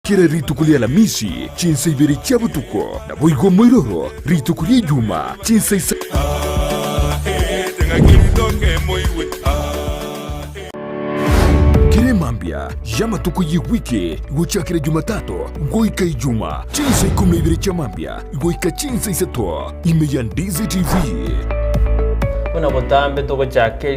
Kera rituko ri'Alamisi, chinsa ibere chia botuko, naboigo moiroro rituko ri'Ejuma, chinsa isa. Kera emambia y'amatuko y'ewiki gochakera Jumatatu goika Ijuma, chinsa ikomi na ibere chia mambia goika chinsa isato, ime ya Ndizi TV. Buna botambe togochaka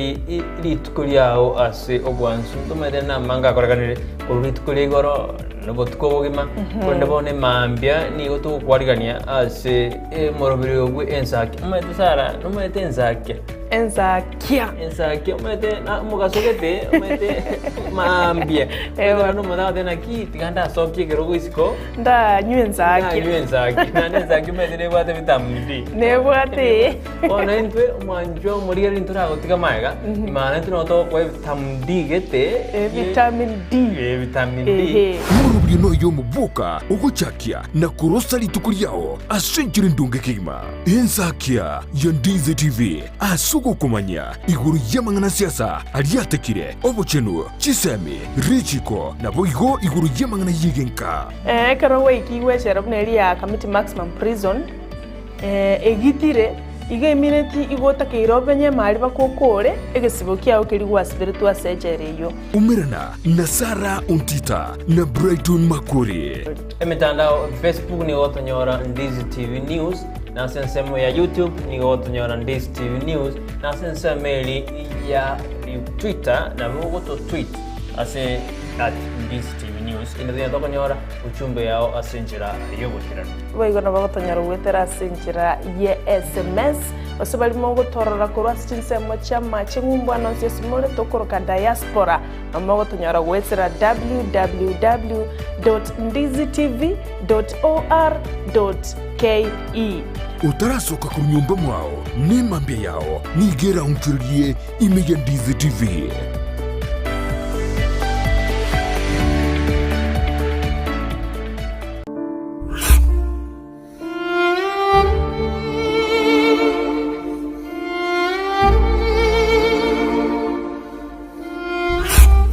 rituko riao ase obwansu, ntomanyete namange akorekanire Korwa rituko ria igoro na obotuko obogima, korende bono emambia nigo togokwarigania ase omoroberi oyo bwe ensakia. Omanyete Sarah, nomanyete ensakia? Ensakia. Ensakia omanyete na omogaso gete, omanyete maambia. Ewa. Omanyete omonto agoteba naki tiga ndasokie ekerogo isiko, Ndanywe ensakia. ndanywe ensakia. Naende ensakia omanyete nebwate vitamin D. Nebwate. Bono intwe omwanchwa omorigereria ntoragotiga magega, maana intwe nabo togokoa evitamin D gete, Vitamin D. Eh, vitamin D. Ehe. Omorobio noyo omoboka ogochakia na korosa rituko riao ase enchera endonge kegima. Ensakia ya Ndizi TV ase ogokomanya igoro y'amang'ana a siasa aria atekire, obochenu, chisemi, richiko, naboigo igoro y'amang'ana y'egenka. Ekero gwaikigwe echela buna eria ya Kamiti Maximum Prison, Egitire, igo emineti igo otakeire obenye emari bakokore egesibo kiao keria gwasiberetwe ase echela eyio. Umerana na Sarah Ontita na Brighton Makori. Emetandao Facebook nigo gotonyora Ndizi TV News, na ase ensemo ya YouTube nigo gotonyora Ndizi TV News, na ase ensemo eri ya Twitter nabo ogoto tweet ase at Ndizi TV News inde tonyare tokonyora uchumbe yao ase enchera y'oboikeranu. Boigo nabo gotonyora goetera ase enchera ye sms, gose baria mogotorora korwa ase chinsemo chi'amache ng'umbu ande onsi ase more tokoroka diaspora, nabo mogotonyora goetera www dot ndizitv dot or dot ke. Otarasoka korwa nyomba mwao, nemambia yao nigo eraonchorerie ime ya Ndizi TV.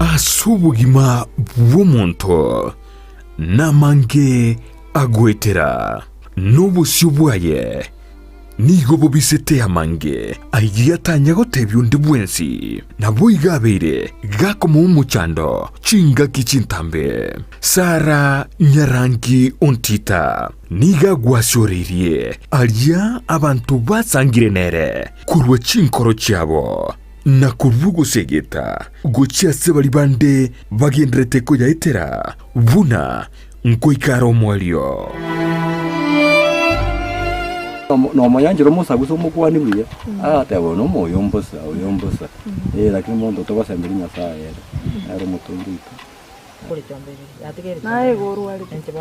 Ase obogima bw'omonto namange agoetera, na obosio bwaye nigo bobisete amange ayio atanya gotebia onde bwensi. Naboigo abeire gakomoa omochando chingaki chintambe. Sara nyarangi ontita nigo agwasioreirie aria abanto basangire nere korwa chinkoro chiabo, na korwa ogosegeta gochia ase baria bande bagendererete koyaetera buna nkoika are omoerio. Nomonyanchera omosaku ase omokuani buya, agateba oyo nomoyo mbosa, oyo mbosa, eh lakini monto togosemberia Nyasaye ere, nere omotongi oito. Naye igo orwarete,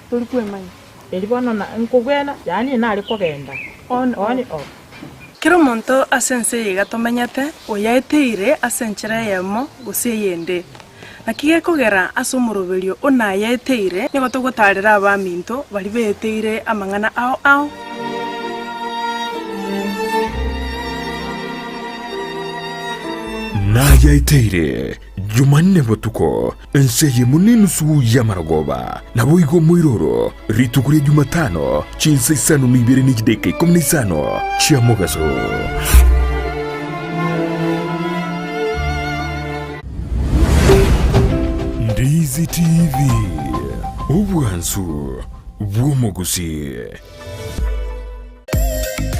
tori kwemanya. On off. Kera omonto ase ense eye iga tomenyete, oyaeteire ase enchera eyemo gose eyende. Naki gekogera ase omoroberio o nayaeteire, nigo togotaarera abaminto baria beeteire amang'ana ao ao. Nayaeteire Jumanne botuko, ense eyemo nenusu y'amarogoba, naboigo omoiroro, rituko ria Jumatano, chinsa isano na ibere ne chidaeka ikomi na isano chia mogaso. Ndizi TV, obwansu bw'omogusii.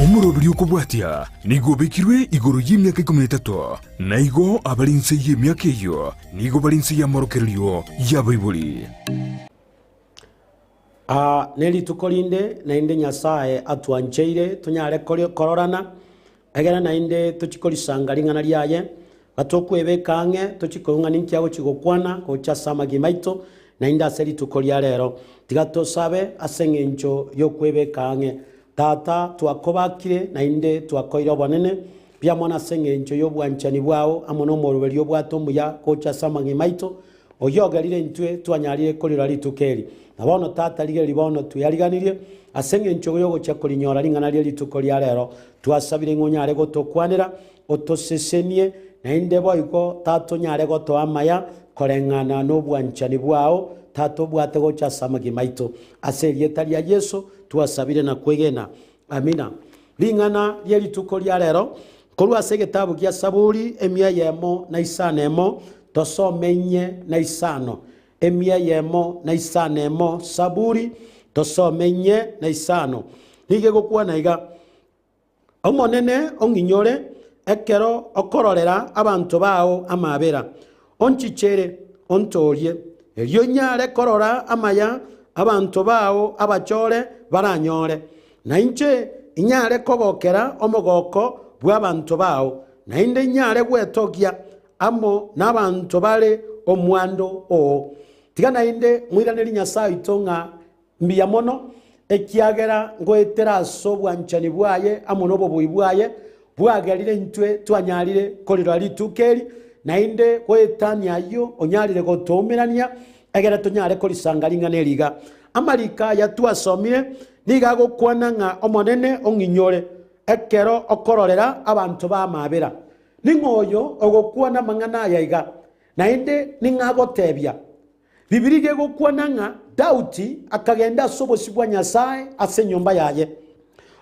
Omoroberi okobwatia nigo obekirwe igoro y'emiaka ikomi na etato, Na igo abare inse y'emiaka eyio nigo bare inse y'amorokererio y'abaibori. Aa nerituko rinde naende Nyasae atwancheire tonyare kororana, egere naende tochie korisanga ring'ana riaye, gatokwebeka ang'e tochie koigwa ng'a ninki agochia gokwana gocha ase amagima aito, naende ase rituko ria rero. Tiga tosabe ase eng'encho y'okwebeka ang'e. Tata, twakobakire naende twakoire obonene, Mbuya mono ase engencho y'obwanchani bwao amo nomoroberio obwate omuya gocha ase amagima aito, oyio ogerire intwe twanyarire korirora rituko eri. Na bono Tata, rigereria bono tweariganirie ase engencho y'ogochia korinyora ring'ana rie rituko ria rero. Twasabire ng'a onyare gotokwanera, otosesenie, naende boigo Tata onyare gotoa amaya koreng'ana nobwanchani bwao. Tata obwate gocha ase amagima aito. Ase erieta ria Yeso twasabire na kwegena. Amina. Ring'ana rie rituko ria rero, korwa ase egetabu gia Saburi emia eyemo na isano emo, tosome inye na isano. Emia eyemo na isano emo Saburi, tosome inye na isano. Nigo egokwana iga, Omonene ong'inyore ekero okororera abanto bao amaabera, onchichere, ontoorie, erio inyare korora amaya abanto bao abachore baranyore, na inche inyare kogokera omogoko bw'abanto bao, naende inyare gwetogia amo nabanto bare omwando oo. Tiga naende moiranerie Nyasae oito ng'a Mbuya mono, ekiagera ngoetera ase obwanchani bwaye amo nobobui bwaye bwagerire intwe twanyarire korirora rituko eri, naende goetania ayio onyarire gotoumerania, egere tonyare korisanga ring'ana eri iga. Amariko aya twasomire nigo agokwana ng'a Omonene ong'inyore ekero okororera abanto b'amaabera. Ning'o oyo ogokwana amang'ana aya iga? Naende ning'o agotebia? Bibilia iga egokwana ng'a Daudi akagenda ase obosio bwa Nyasae ase enyomba yaye,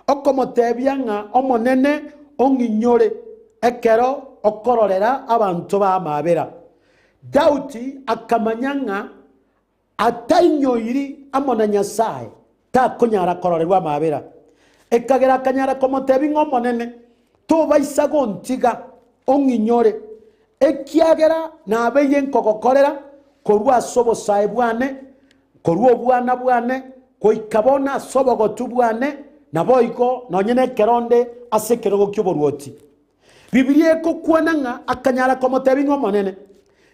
okomotebia ng'a Omonene ong'inyore ekero okororera abanto b'amaabera. Daudi akamanya ng'a atainyoiri amo na Nyasae takonyara kororerwa amaabera. Ekagera akanyara komotebia ng'a Omonene, tobaisa gontiga ong'inyore, Ekiagera nabeire nkogokorera korwa ase obosae bwane, korwa obwana bwane goika bono ase obogotu bwane, naboigo nonye nekero onde ase ekerogo ki'oboruoti. Bibilia egokwana ng'a akanyara komotebia ng'a Omonene,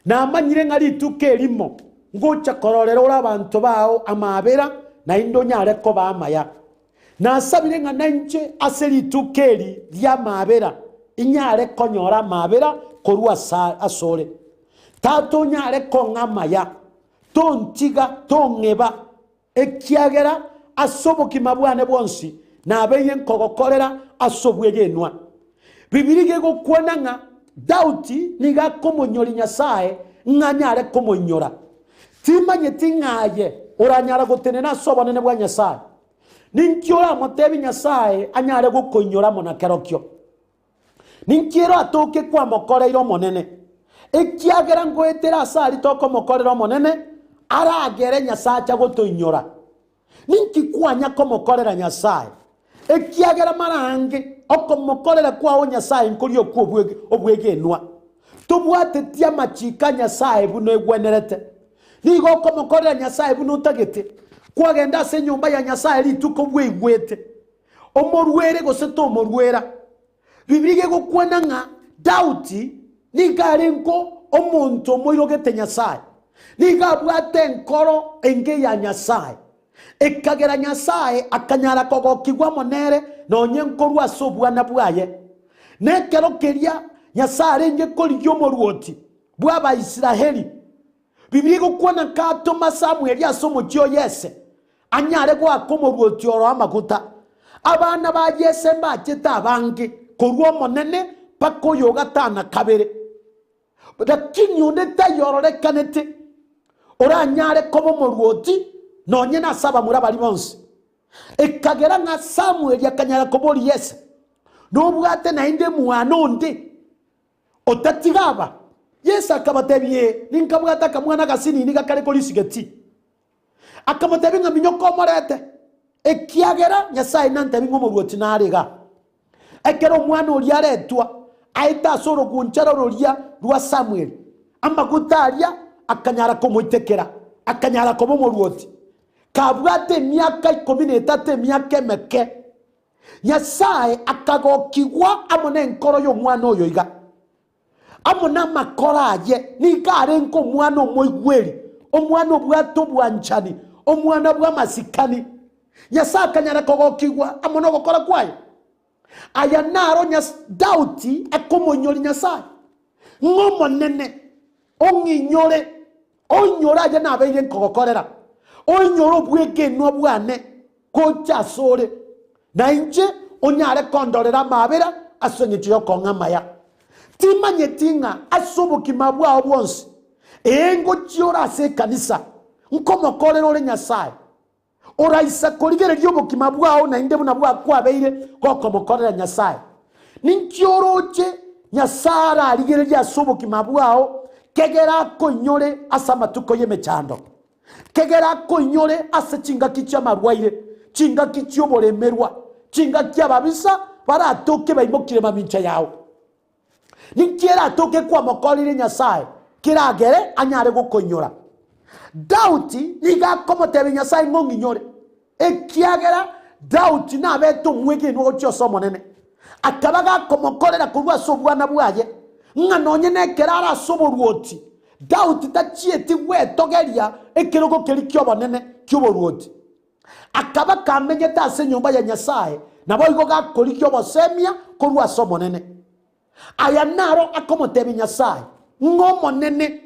namanyire ng'a rituko erimo ngocha kororera ore abanto bao amaabera, naende onyare koba amaya. Nasabire ng'a nainche ase rituko eri ri'amaabera inyare konyora amaabera korwa asore. Tata onyare kong'a amaya, tontiga, tong'eba, ekiagera ase obogima bwane bwonsi nabeire nkogokorera ase obwegenwa. Bibilia iga egokwana ng'a Daudi nigo akomonyoria Nyasae ng'a anyare komoinyora. Timanyeti ng'a aye oranyare gotenena ase obonene bwa Nyasae. Ninki oramotebie Nyasae anyare gokoinyora amo na kerokio? Ninki ere atoke kwamokoreire Omonene? Ekiagera ngoetera ase aria tokomokorera Omonene, aragere Nyasae acha gotoinyora. Ninki kwanya komokorera Nyasae? Ekiagera mara ange okomokorera kwao Nyasae nkoria okwo obwegenwa. Tobwateti amachiko a Nyasae buna egwenerete. Nigo okomokorera Nyasae buna otagete. Kwagenda ase enyomba ya Nyasae rituko bweigwete, omorwere gose tomorwera. Bibilia egokwana ng'a Daudi nigo arenge omonto omoirogete Nyasae, nigo abwate enkoro engiya ya Nyasae, ekagera Nyasae akanyara kogokigwa amo nere nonye nkorwa ase obwana bwaye. Nekero keria Nyasae arenge korigia omoruoti bw'Abaisraeli, Bibilia egokwana nkatoma Samueli ase omochie o Yese, anyare goaka omoruoti oro amaguta. Abana ba Yese mbachete abange, korwa omonene mpaka oyo o gatano na kabere. Lakini onde taiyo ororekanete oranyare koba omoruoti nonye nase abamura baria bonsi. Ekagera ng'a Samueli akanyara koboria Yese, Nobwate naende mwana onde? Otatiga aba? Yeso akabatebia, Ee, ninkabwate akamwana agasinini gakare korisigeti. Akamotebia ng'a minyoka omorete, ekiagera Nyasae nantebie ng'a omoruoti nare igaa. Ekero omwana oria aretwa, aete ase orogunchara roria rwa Samueli, amaguta aria akanyara komoitekera, akanyara koba omoruoti. Kabwate emiaka ikomi na etato emiaka emeke, Nyasae akagokigwa amo nenkoro y'omwana oyo iga, amo namakoro aye, nigo arenge omwana omoigweri, omwana obwate obwanchani, omwana bw'amasikani. Nyasae akanyara kogokigwa amo nogokora kwaye. Aya naro Daudi akomoinyoria Nyasae, ng'a Omonene ong'inyore, oinyore aye nabeire nkogokorera, oinyore obwegenwa bwane gocha asore, na inche onyare kondorera amaabera ase engencho y'okong'a amaya. Timanyeti ng'a ase obogima bwao bwonsi, ee ngochia ore ase ekanisa. Nkomokorera ore Nyasae. Oraisa korigereria obogima bwao naende buna bwakwabeire gokomokorera Nyasae. Ninki oroche Nyasae ararigererie ase obogima bwao kegera akoinyore ase amatuko y'emechando? Kegera akoinyore ase chingaki chi'amarwaire, chingaki chi'oboremerwa, chingaki ababisa baratoke baimokire mamincha yao? Ninki eratoke kwamokoreire Nyasae keragere anyare gokoinyora? Daudi nigo akomotebia Nyasae ng'a ong'inyore, ekiagera Daudi nabete omwegenwa gochia ase Omonene, akaba gakomokorera korwa ase obwana bwaye, ng'a nonye nekero are ase oboruoti, Daudi tachieti gwetogeria ekerogo keria ki'obonene ki'oboruoti. Akaba kamenyete ase enyomba ya Nyasae, naboigo gakorigia obosemia korwa ase Omonene. Aya naro akomotebia Nyasae, ng'a Omonene,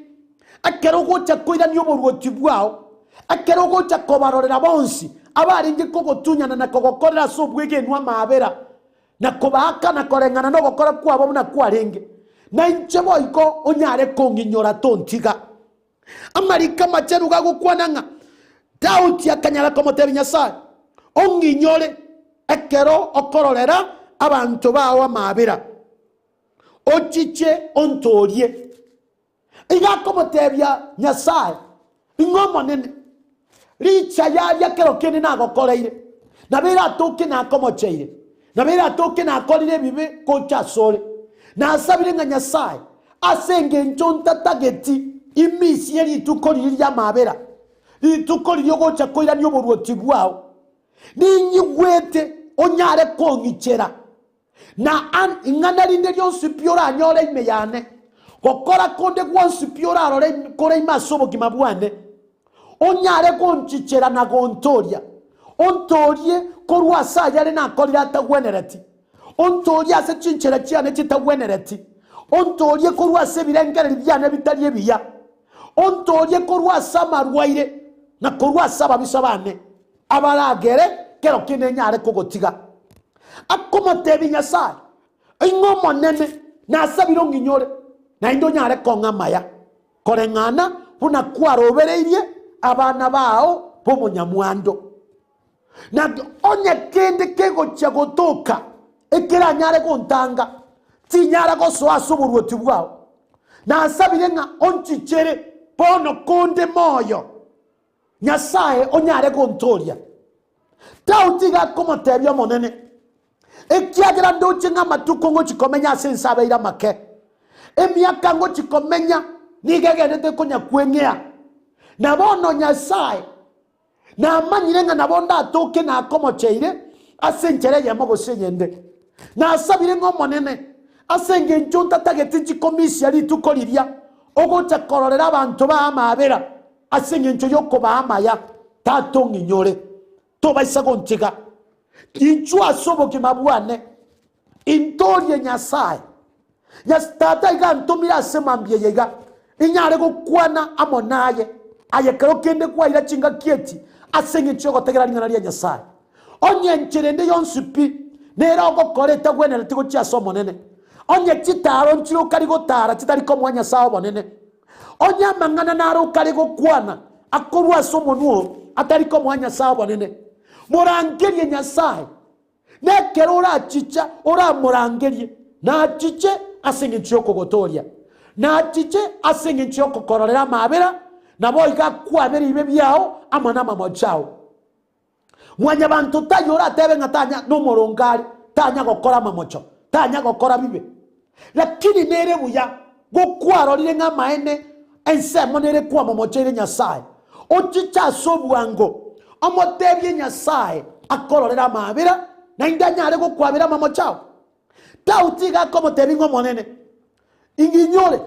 ekero ogocha koirania oboruoti bwao, ekero ogocha kobarorera bonsi abarenge kogotunyana na kogokorera ase obwegenwa amaabera, na kobaakana koreng'ana nogokora kwabo buna kwarenge, na inche boigo onyare kong'inyora tontiga. Amariko amachenu gagokwana ng'a Daudi akanyara komotebia Nyasae, Ong'inyore ekero okororera abanto bao amaabera, ochiche ontoorie. Iga akomotebia Nyasae, Ing'o Omonene, richa yaria kero kende nagokoreire, nabo eratoke nakomocheire, nabo eratoke nakorire ebibe gocha asore. Nasabire ng'a Nyasae, ase engencho ntatageti imisie rituko riria ri'amaabera, rituko riria ogocha koirania oboruoti bwao, ninyigwete onyare kong'ichera, Na ing'ana rinde rionsi pi oranyore ime yane, gokora konde gwonsi pi orarore kore ime ase obogima bwane, onyare gonchichera na gontooria, ontoorie korwa ase ayare nakorire atagwenereti, ontoorie ase chinchera chiane chitagwenereti, ontoorie korwa ase ebirengererio biane bitari ebiya, ontoorie korwa ase amarwaire na korwa ase ababisa bane, abaragere kero kende nyare kogotiga. Akomotebia Nyasae, Ing'o Omonene, nasabire ong'inyore, naende onyare kong'a amaya, koreng'ana buna kwarobereirie abana bao b'omonyamwando. Na onye kende kegochia gotoka ekeranyare gontanga, tinyara gosoa ase oboruoti bwao. Nasabire ng'a onchichere bono konde moyo. Nyasae onyare gontooria. Daudi iga akomotebia Omonene, Ekiagera ndoche ng'a amatuko ngochia komenya ase ense abeire amake, emiaka ngochia komenya nigo egenderete konya kweng'ea. Na bono Nyasae namanyire ng'a nabo ndatoke nakomocheire ase enchera eyemo gose eyende. Nasabire ng'a Omonene, ase engencho ntatageti nchikomisia rituko riria ogocha kororera abanto bao amaabera, Ase engencho y'okobaa amaya, Tata ong'inyore, tobaisa gontiga. Inchuo ase obogima bwane, intorie Nyasae. Nyas Tata iga antomire ase mambia eye iga, inyare gokwana amo naye. Aye kero kende kwaira chingaki echi ase engencho y'ogotegera ring'ana ria Nyasae. Onye enchera ende yonsi pi nere ogokora etagwenereti gochia ase Omonene, onye chitaaro nchire okari gotaara chitari komoa Nyasae obonene, Onye amang'ana naro okare gokwana akorwa ase omonwa oo atari komoa Nyasae obonene, morangerie Nyasae, na ekero orachicha oramorangerie, nachiche ase engencho y'okogotooria, nachiche ase engencho y'okokororera amaabera, naboigo akwabere ebibe biao amo namamocho ao. Mwanyabanto taiyo oratebe ng'a tanya nomoronge are, tanya gokora amamocho, tanya gokora bibe. Lakini nere buya gokwarorire ng'a amaene ensemo nere kwamomocheire Nyasae, ochiche ase obwango, omotebie Nyasae akororere amaabera, naende anyare gokwabera amamocho ao. Daudi iga akomotebia ng'a Omonene, ing'inyore,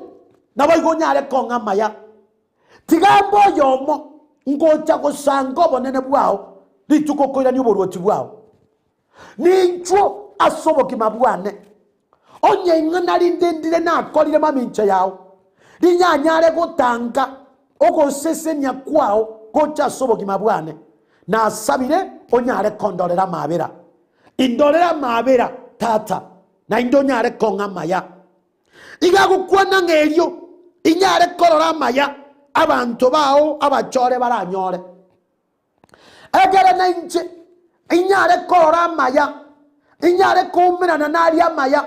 naboigo onyare kong'a amaya. Tiga mbe oyomo ngocha gosanga obonene bwao rituko okoirania oboruoti bwao. Ninchwo ase obogima bwane, onye ing'ana rinde ndire nakorire mamincha yao, rinyanyare gotanga ogosesenia kwao gocha ase obogima bwane, nasabire onyare kondorera amaabera. Indorere amaabera, Tata, naende onyare kong'a amaya. Iga agokwana ng'a erio inyare korora amaya. abanto bao abachore baranyore. Ekere nainche inyare korora amaya, inyare koumerana naria amaya,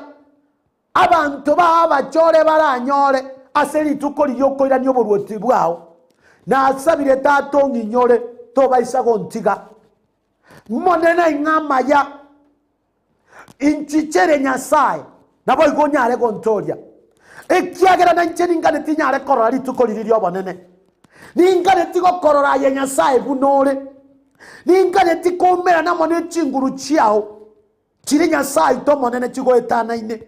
abanto bao abachore baranyore ase rituko riria okoirania oboruoti bwao. Nasabire Tata ong'inyore, tobaisa gontiga. Monene ing'a amaya, inchichere Nyasae, naboigo onyare gontooria, ekiagera nainche ninganeti nyare korora rituko riria ri'obonene. Ninganeti gokorora aye Nyasae buna ore, ninganeti koumerana amo ne chinguru chiao chiria Nyasae oito Omonene chigoetanaine.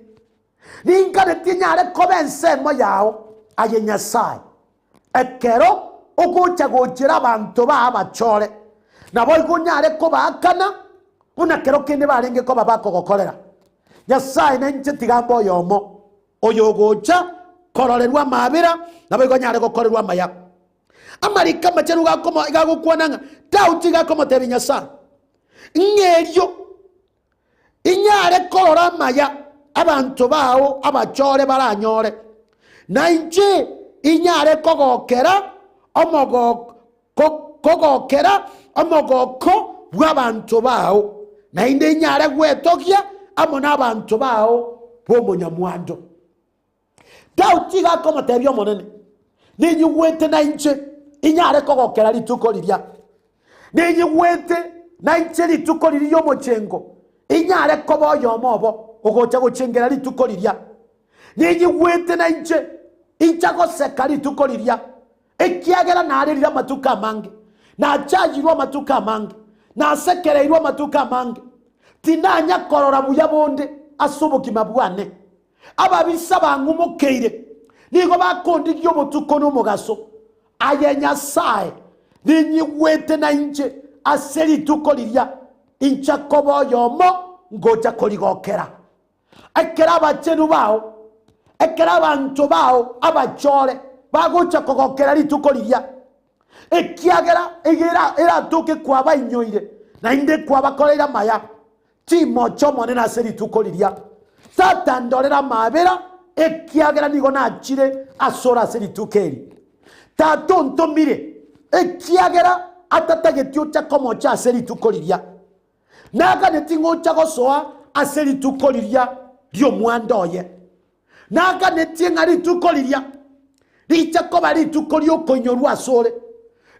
Ninganeti nyare koba ensemo yao aye Nyasae, Ekero ogocha gochera abanto bao abachore, naboigo onyare kobaakana buna kero kende barenge koba bakogokorera. Nyasae nainche tiga mbe oyomo, oyogocha kororerwa amaabera, naboigo onyare gokorerwa amaya. Amariko amachenu gakomo gagokwana ng'a Daudi iga akomotebia Nyasae, ng'a erio Inyare korora amaya abanto bao abachore baranyore, na inche inyare kogokera kogokera omogoko bw'abanto bao, naende inyare gwetogia amo nabanto bao b'omonyamwando. Daudi iga akomotebia Omonene, Ninyigwete nainche inyare kogokera rituko riria, ninyigwete nainche rituko riria ri'omochengo, inyare koba oyomo obo ogocha gochengera rituko riria. Ninyigwete nainche incha goseka rituko riria, ekiagera narerire amatuko amange, nachayirwe amatuko amange, nasekereirwe amatuko amange, tinanya korora buya bonde ase obogima bwane. Ababisa bang'umokeire, nigo bakondigia obotuko na omogaso. Aye Nyasae, ninyigwete nainche ase rituko riria incha koba oyomo ngocha korigokera. Ekero abachenu bao, ekero abanto bao abachore bagocha kogokera rituko riria, ekiagera iga eratoke kwabainyoire, naende kwabakoreire amaya, Timocha Omonene ase rituko riria. Tata ndorere amaabera, ekiagera nigo nachire asore ase rituko eri. Tata ontomire, ekiagera atatageti ocha komocha ase rituko riria. Naganeti ng'ocha gosoa ase rituko riria ri'omwando oye. Naganetie ng'a rituko riria riche koba rituko ri'okoinyorwa asore,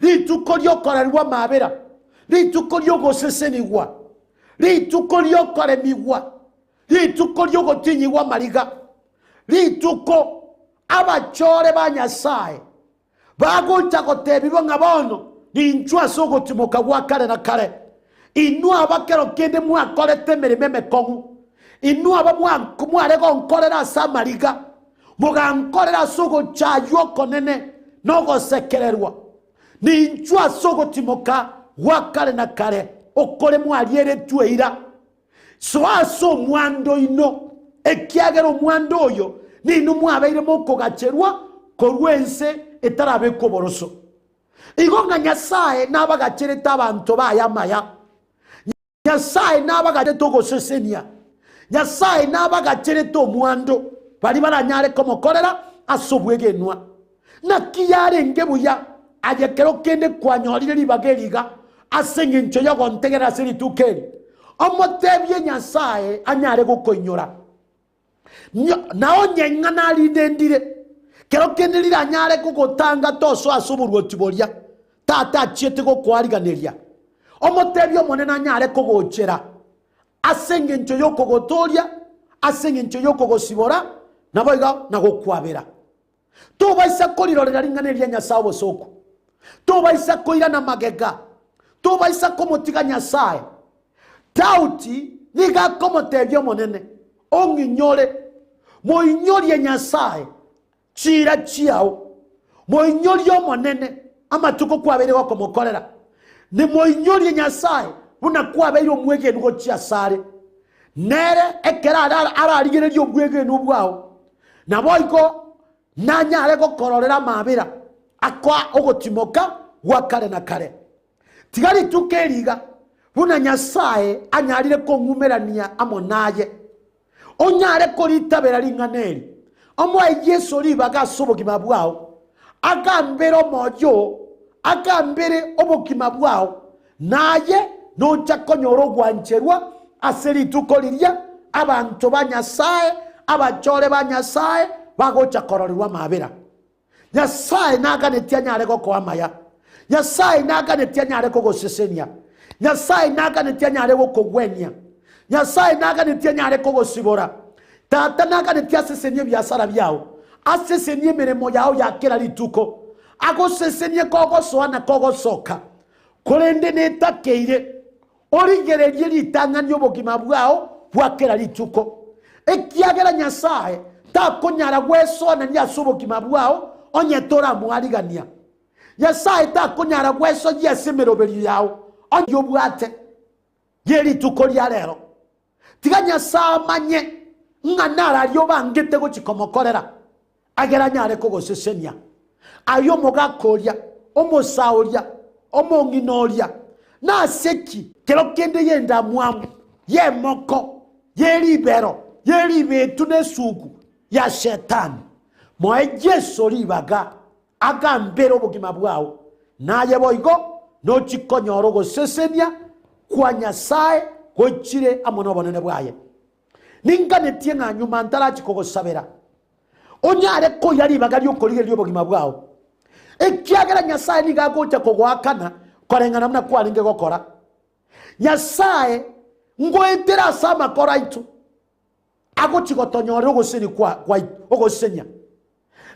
rituko ri'okorerwa amaabera, rituko ri'ogosesenigwa, rituko ri'okoremigwa, rituko ri'ogotinyigwa amariga, rituko abachore ba Nyasae Bagocha gotebigwa ng'a bono ninchwe ase ogotimoka gwa kare na kare, inwe aba kero kende mwakorete emeremo emekong'u, inwe aba mware gonkorera ase amariga, mogankorera ase ogochaywa okonene na ogosekererwa, ninchwe ase ogotimoka gwa kare na kare okore mwarieretwe eira. Soa ase omwando oino, ekiagera omwando oyo ninwe mwabeire mokogacherwa korwa ense etarabekwa oboroso. Igo ng'a Nyasae nabagacherete abanto baye amaya, Nyasae nabagacherete ogosesenia, Nyasae nabagacherete omwando baria baranyare komokorera ase obwegenwa. Naki yarenge buya aye kero kende kwanyorire ribaga eri iga ase engencho y'ogontegerera ase rituko eri, omotebie Nyasae anyare gokoinyora. Na onye ing'ana rinde ndire, kero kende riranyare gogotanga tosoa ase oboruoti boria Tata achiete gokoariganeria, omotebie Omonene anyare kogochera ase engencho y'okogotooria, ase engencho y'okogosibora, naboigo na gokwabera. Tobaisa korirorera ring'ana eri ria Nyasae obosooku, tobaisa koirana magega, tobaisa komotiga Nyasae. Daudi nigo akomotebia Omonene, Ong'inyore, moinyorie Nyasae chiira chiao, moinyorie Omonene amatuko kwabeire gokomokorera, nimoinyorie Nyasae buna kwabeire omwegenu gochia asare. Nere ekero ararigererie obwegenwa bwao, Naboigo nanyare gokororera amaabera akoa ogotimoka gwa kare na kare. Tiga rituko eri iga, buna Nyasae anyarire kong'umerania amo naye, onyare koritabera ring'ana eri, omoe Yeso ribaga ase obogima bwao. Agambere omoyo oo, agambere obogima bwao, naye nocha konyora ogwancherwa ase rituko riria abanto ba Nyasae, abachore ba Nyasae, bagocha kororerwa amabera. Nyasae naganetie anyare gokoa amaya. Nyasae naganetie anyare kogosesenia. Nyasae naganetie anyare gokogwenia. Nyasae naganetie anyare kogosibora. Tata naganetie asesenie ebiasara biao, asesenie emeremo yao ya kera rituko, agosesenie kogosoa na kogosoka. Korende netakeire origererie ritang'ani obogima bwao bwa kera rituko, ekiagera Nyasae takonyara gwesoanania ase obogima bwao onye toramoarigania. Nyasae takonyara gwesoyia ase emeroberio yao onye obwate ye rituko ria rero. Tiga Nyasae amanye ng'a nararia obangete gochia komokorera, agere anyare kogosesenia. Aye omogaka oria, omosaa oria, omong'ina oria, nase ki kero kende y'endamwamu, y'emoko, ye ribero, ye ribetu na esugu ya Shetani? Moe Yeso ribaga agambere obogima bwao, naye boigo nochie konyora ogosesenia kwa Nyasae goichire amo nobonene bwaye. Ninganetie ng'a nyuma ntarachia kogosabera, onyare koira ribaga ri'okorigereria obogima bwao, ekiagera Nyasae nigo agocha kogoakana koreng'ana buna kwarenge gokora. Nyasae ngoetera ase amakoro aito agochia gotonyorera ogosesenia kwa kwaito ogosesenia.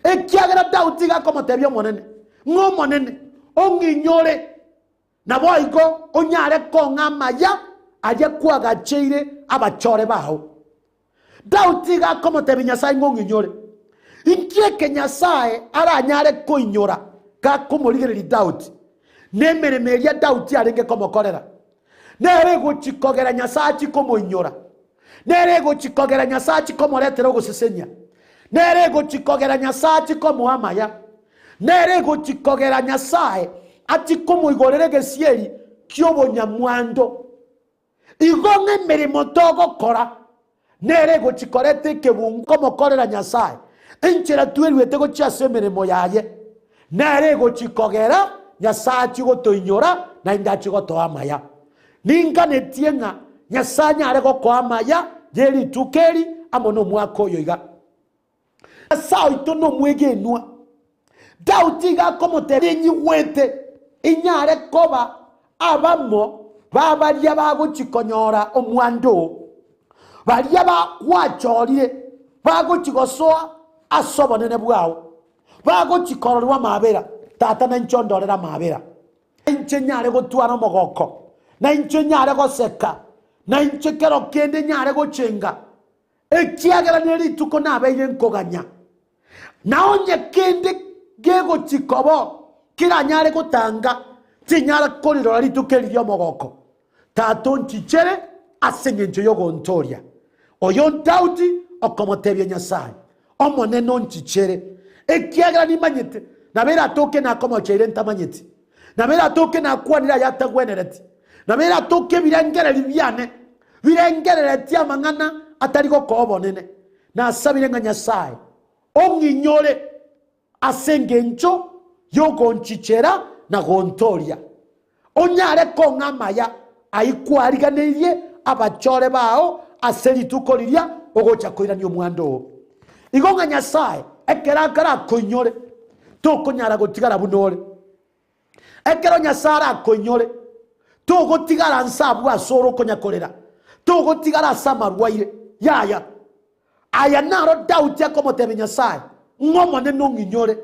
Ekiagera Daudi iga akomotebia Omonene, ng'a Omonene, ong'inyore, naboigo onyare kong'a amaya aria kwagacheire abachore bao. Daudi iga akomotebia Nyasae ng'a ong'inyore. Inki eke Nyasae aranyare koinyora gakomorigereria Daudi, na emeremo eria Daudi arenge komokorera? Nere egochia kogera Nyasae achie komoinyora. Nere egochia kogera Nyasae achie komoretera ogosesenia. Nere egochia kogera Nyasae achie komoa amaya. Nere egochia kogera Nyasae achie komoigorera egesieri ki'obonyamwando. Igo ng'a emeremo togokora nere egochia koreta ekebungo komokorera Nyasae, enchera tweruete gochia ase emeremo yaye, nere egochia kogera Nyasae achie gotoinyora naende achie gotoa amaya. Ninganetie ng'a Nyasae anyare gokoa amaya ye rituko eri amo nomwaka oyo iga. Nyasae oito nomwegenwa. Daudi iga akomotebia, Ninyigwete inyare koba abamo ba baria bagochia konyora omwando oo, baria gwachorire bagochia gosoa ase obonene bwao, bagochia kororerwa amabera. Tata, nainche ondorere amabera, nainche nyare gotwara omogoko, nainche nyare goseka, nainche kero kende nyare gochenga, Ekiagera nerituko nabeire nkoganya, na onye kende gegochia koba keranyare gotanga, tinyara korirora rituko eri ri'omogoko. Tata onchichere ase engencho y'ogontooria. Oyo Daudi okomotebia Nyasae, Omonene onchichere, ekiagera nimanyete nabo eratoke nakomocheire ntamanyeti, nabo eratoke nakwanire ayatagwenereti, nabo eratoke ebirengererio biane birengereretie amang'ana atari gokoa obonene. Nasabire ng'a Nyasae ong'inyore ase engencho y'ogonchichera na gontooria, onyare kong'a amaya ayio kwariganeirie abachore bao ase rituko riria ogocha koirania omwando oo. Igo ng'a Nyasae ekero akarakoinyore, tokonyara gotigara buna ore. Ekero Nyasae arakoinyore, togotigara nse abwo ase ore okonya korera, togotigara ase amarwaire. Yaya. Aya naro Daudi akomotebia Nyasae, ng'a Omonene ong'inyore.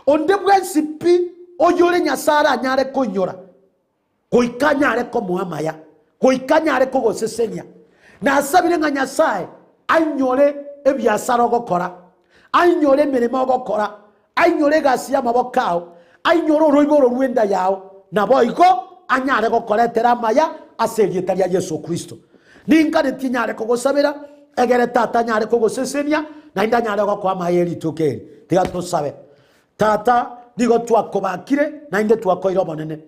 Onde bwensi pi oyore Nyasae aranyare koinyora, goika anyare komoa amaya, goika anyare kogosesenia. Nasabire ng'a Nyasae ainyore ebiasara ogokora, ainyore emeremo ogokora, ainyore egasi y'amaboko ao, ainyore oroiboro rw'enda yao, naboigo anyare gokoretera amaya ase erieta ria Yeso Kristo. Ninganetie nyare kogosabera, egere Tata anyare kogosesenia, naende anyare gokoa amaya ye rituko eri. Tiga tosabe. Tata, nigo twakobakire naende twakoire obonene,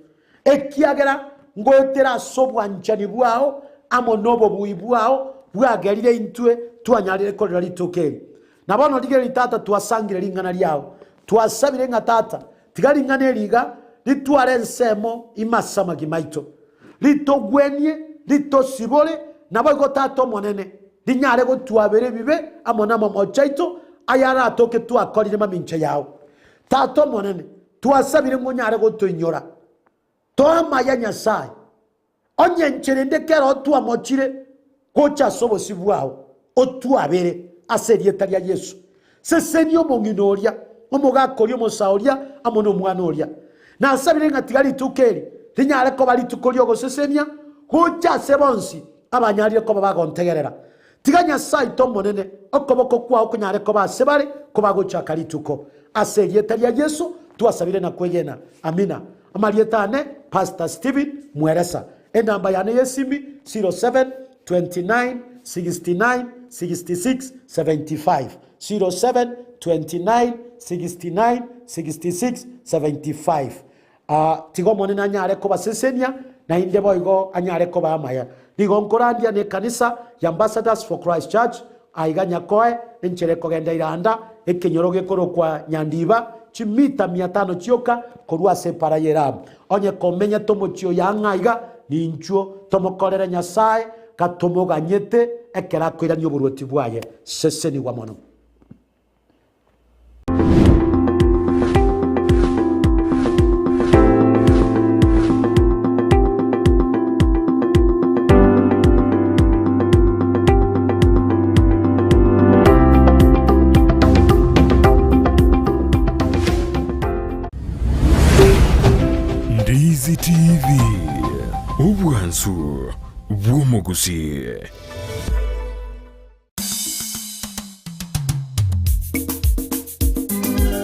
ekiagera ngoetera ase obwanchani bwao amo nobobui bwao bwagerire intwe twanyarire korera rituko eri. Na bono rigereria Tata twasangire ring'ana riao. Twasabire ng'a Tata, tiga ring'ana eri iga ritware ensemo ime ase amagima aito, ritogwenie, ritosibore, naboigo Tata Omonene, rinyare gotwabera ebibe amo namamocho aito ayaratoke twakorire mamincha yao. Tata Omonene, twasabire ng'a onyare gotoinyora. Toa amaya Nyasae, Onye enchera ende kero twamochire gocha ase obosio bwao, otwabere ase erieta ria Yeso. Sesenia omong'ina oria, omogaka oria, omosae oria, amo nomwana oria. Nasabire ng'a tiga rituko eri rinyare koba rituko ri'ogosesenia gocha ase bonsi abanyarire koba bagontegerera. Tiga Nyasae oito Omonene, okoboko kwao konyare koba ase bare kobagochaka rituko. Ase erieta ria Yeso twasabire na kwegena. Amina. Amarieta ane Pastor Stephen Mweresa. Enamba yane y'esimi 07 29 69 66 75, 07 29 69 66 75. Aa, tiga Omonene anyare kobasesenia, naende boigo anyare kobaa amaya. Nigo nkorandia nekanisa ya Ambassadors for Christ Church, aiga Nyakoe, enchera ekogenda Iranda, ekenyoro gekorokwa Nyandiba, chimita mia tano chioka korwa ase epara y'Eramu. Onye komenyete omochie oyo ang'e aiga, ninchuo tomokorere Nyasae, gatomoganyete ekero akoirania oboruoti bwaye. Sesenigwa mono. Ndizi TV, obwansu bw'omogusii.